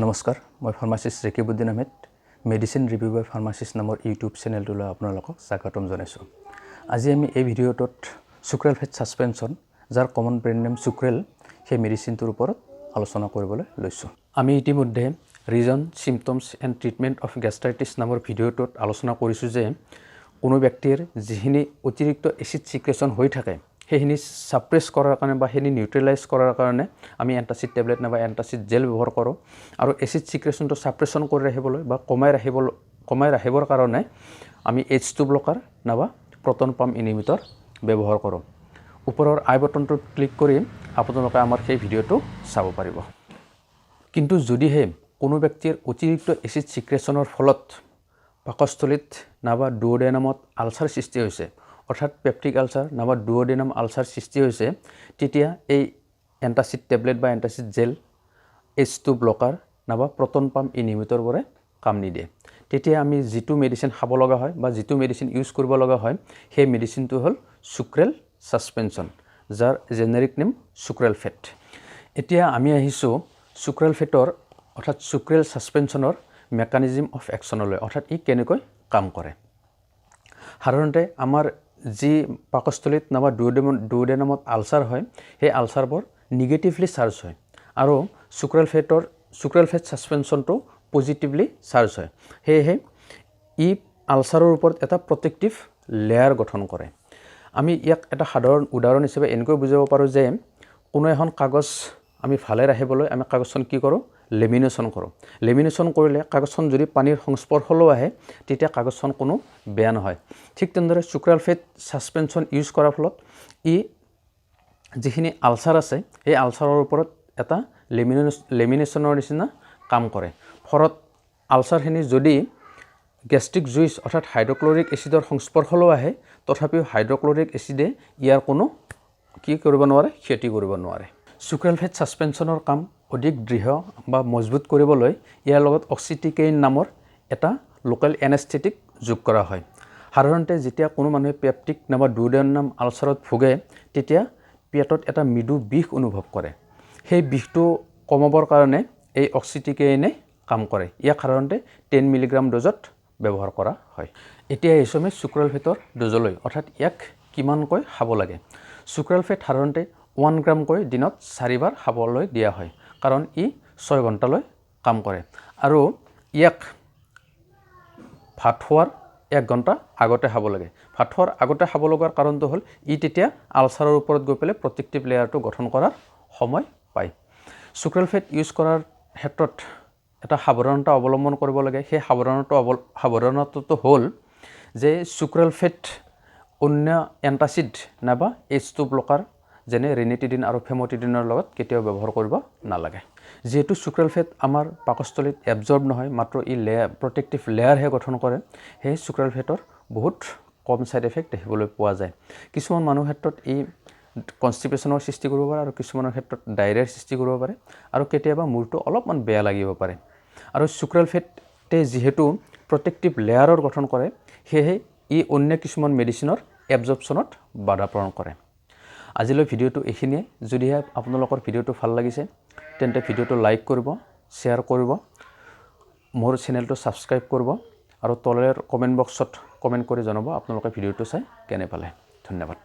নমস্কাৰ, মই pharmacist Rekibuddin Ahmed. Medicine review by pharmacist নামৰ ইউটিউব চেনেলটোলৈ আপোনালোকক স্বাগতম জনাইছোঁ। আজি আমি এই ভিডিঅ'টোত চুক্ৰেলফেট ছাছপেনশ্যন, যাৰ কমন ব্ৰেণ্ড নেম চুক্ৰেল, সেই মেডিচিনটোৰ ওপৰত আলোচনা কৰিবলৈ লৈছোঁ। আমি ইতিমধ্যে "Reason, symptoms and treatment of gastritis" নামৰ ভিডিঅ'টোত আলোচনা কৰিছোঁ যে কোনো ব্যক্তিৰ যিখিনি অতিৰিক্ত এচিড চিক্ৰেশ্যন হৈ থাকে, সেইখিনি ছাপ্ৰেছ কৰাৰ কাৰণে বা সেইখিনি নিউট্ৰেলাইজ কৰাৰ কাৰণে আমি এণ্টাচিড টেবলেট নাইবা এণ্টাচিড জেল ব্যৱহাৰ কৰোঁ আৰু এচিড চিক্ৰেশ্যনটো ছাপ্ৰেশ্যন কৰি ৰাখিবলৈ বা কমাই ৰাখিবৰ কাৰণে আমি এইচ 2 ব্লকাৰ নাইবা প্ৰটন পাম্প ইনহিবিটৰ ব্যৱহাৰ কৰোঁ। ওপৰৰ আই বটনটোত ক্লিক কৰি আপোনালোকে আমাৰ সেই ভিডিঅ'টো চাব পাৰিব। কিন্তু যদিহে কোনো ব্যক্তিৰ অতিৰিক্ত এচিড চিক্ৰেশ্যনৰ ফলত পাকস্থলীত নাইবা ডুঅডেনামত আলচাৰ সৃষ্টি হৈছে, অৰ্থাৎ পেপটিক আলচাৰ নাইবা ডুঅডেনাম আলচাৰ সৃষ্টি হৈছে, তেতিয়া এই এণ্টাচিড টেবলেট বা এণ্টাচিড জেল, এইচ 2 ব্লকাৰ নাইবা প্ৰটন পাম্প ইনহিবিটৰবোৰে কাম নিদিয়ে। তেতিয়া আমি যিটো মেডিচিন খাব লগা হয় বা যিটো মেডিচিন ইউজ কৰিব লগা হয়, সেই মেডিচিনটো হ'ল চুক্ৰেল ছাছপেনশ্যন, যাৰ জেনেৰিক নেম চুক্ৰেলফেট। এতিয়া আমি আহিছোঁ চুক্ৰেলফেটৰ, অৰ্থাৎ চুক্ৰেল ছাছপেনশ্যনৰ মেকানিজিম অফ একশ্যনলৈ, অৰ্থাৎ ই কেনেকৈ কাম কৰে। সাধাৰণতে আমাৰ যি পাকস্থলীত নাইবা ডুঅডেনামত আলচাৰ হয়, সেই আলচাৰবোৰ নিগেটিভলি চাৰ্জ হয় আৰু চুক্ৰেলফেট ছাছপেনশ্যনটো পজিটিভলি চাৰ্জ হয়। সেয়েহে ই আলচাৰৰ ওপৰত এটা প্ৰটেক্টিভ লেয়াৰ গঠন কৰে। আমি ইয়াক এটা সাধাৰণ উদাহৰণ হিচাপে এনেকৈ বুজাব পাৰোঁ যে কোনো এখন কাগজ আমি ভালে ৰাখিবলৈ আমি কাগজখন কি কৰোঁ? লেমিনেশ্যন কৰোঁ। লেমিনেশ্যন কৰিলে কাগজখন যদি পানীৰ সংস্পৰ্শলৈও আহে, তেতিয়া কাগজখন কোনো বেয়া নহয়। ঠিক তেনেদৰে চুক্ৰালফেট ছাছপেনশ্যন ইউজ কৰাৰ ফলত ই যিখিনি আলচাৰ আছে, সেই আলচাৰৰ ওপৰত এটা লেমিনেশ্যনৰ নিচিনা কাম কৰে। ফলত আলচাৰখিনি যদি গেষ্ট্ৰিক জুইচ, অৰ্থাৎ হাইড্ৰক্লৰিক এচিডৰ সংস্পৰ্শলৈও আহে, তথাপিও হাইড্ৰক্লৰিক এচিডে ইয়াৰ কোনো কি কৰিব নোৱাৰে? ক্ষতি কৰিব নোৱাৰে। চুক্ৰেলফেট ছাছপেনশ্যনৰ কাম অধিক দৃঢ় বা মজবুত কৰিবলৈ ইয়াৰ লগত অক্সিটিকেইন নামৰ এটা লোকেল এনেস্থেটিক যোগ কৰা হয়। সাধাৰণতে যেতিয়া কোনো মানুহে পেপটিক নাইবা ডুওডেনাম আলচাৰত ভোগে, তেতিয়া পেটত এটা মৃদু বিষ অনুভৱ কৰে। সেই বিষটো কমাবৰ কাৰণে এই অক্সিটিকেইনে কাম কৰে। ইয়াক সাধাৰণতে 10 মিলিগ্ৰাম ড'জত ব্যৱহাৰ কৰা হয়। এতিয়া আহিছোঁ আমি চুক্ৰেলফেটৰ ড'জলৈ, অৰ্থাৎ ইয়াক কিমানকৈ খাব লাগে। চুক্ৰেলফেট সাধাৰণতে 1 গ্ৰামকৈ দিনত চাৰিবাৰ খাবলৈ দিয়া হয়, কাৰণ ই 6 ঘণ্টালৈ কাম কৰে আৰু ইয়াক ভাত খোৱাৰ এক ঘণ্টা আগতে খাব লাগে। ভাত খোৱাৰ আগতে খাব লগাৰ কাৰণটো হ'ল ই তেতিয়া আলচাৰৰ ওপৰত গৈ পেলাই প্ৰটেক্টিভ লেয়াৰটো গঠন কৰাৰ সময় পায়। চুক্ৰেলফেট ইউজ কৰাৰ ক্ষেত্ৰত এটা সাৱধানতা অৱলম্বন কৰিব লাগে। সেই সাৱধানতাটো হ'ল যে চুক্ৰেলফেট অন্য এণ্টাচিড নাইবা এইচ 2 ব্লকাৰ, যেনে ৰেনিটিডিন আৰু ফেমটিডিনৰ লগত কেতিয়াও ব্যৱহাৰ কৰিব নালাগে। যিহেতু চুক্ৰেলফেট আমাৰ পাকস্থলীত এবজৰ্ব নহয়, মাত্ৰ ই প্ৰটেক্টিভ লেয়াৰহে গঠন কৰে, সেয়ে চুক্ৰেলফেটৰ বহুত কম ছাইড এফেক্ট দেখিবলৈ পোৱা যায়। কিছুমান মানুহৰ ক্ষেত্ৰত ই কনষ্টিপেশ্যনৰ সৃষ্টি কৰিব পাৰে আৰু কিছুমানৰ ক্ষেত্ৰত ডায়েৰিয়াৰ সৃষ্টি কৰিব পাৰে আৰু কেতিয়াবা মূৰটো অলপমান বেয়া লাগিব পাৰে। আৰু চুক্ৰেলফেটে যিহেতু প্ৰটেক্টিভ লেয়াৰৰ গঠন কৰে, সেয়েহে ই অন্য কিছুমান মেডিচিনৰ এবজৰ্পশ্যনত বাধা প্ৰদান কৰে। আজিলৈ ভিডিঅ'টো এইখিনিয়ে। যদিহে আপোনালোকৰ ভিডিঅ'টো ভাল লাগিছে, তেন্তে ভিডিঅ'টো লাইক কৰিব, শ্বেয়াৰ কৰিব, মোৰ চেনেলটো ছাবস্ক্ৰাইব কৰিব আৰু তলৰ কমেণ্ট বক্সত কমেণ্ট কৰি জনাব আপোনালোকে ভিডিঅ'টো চাই কেনে পালে। ধন্যবাদ।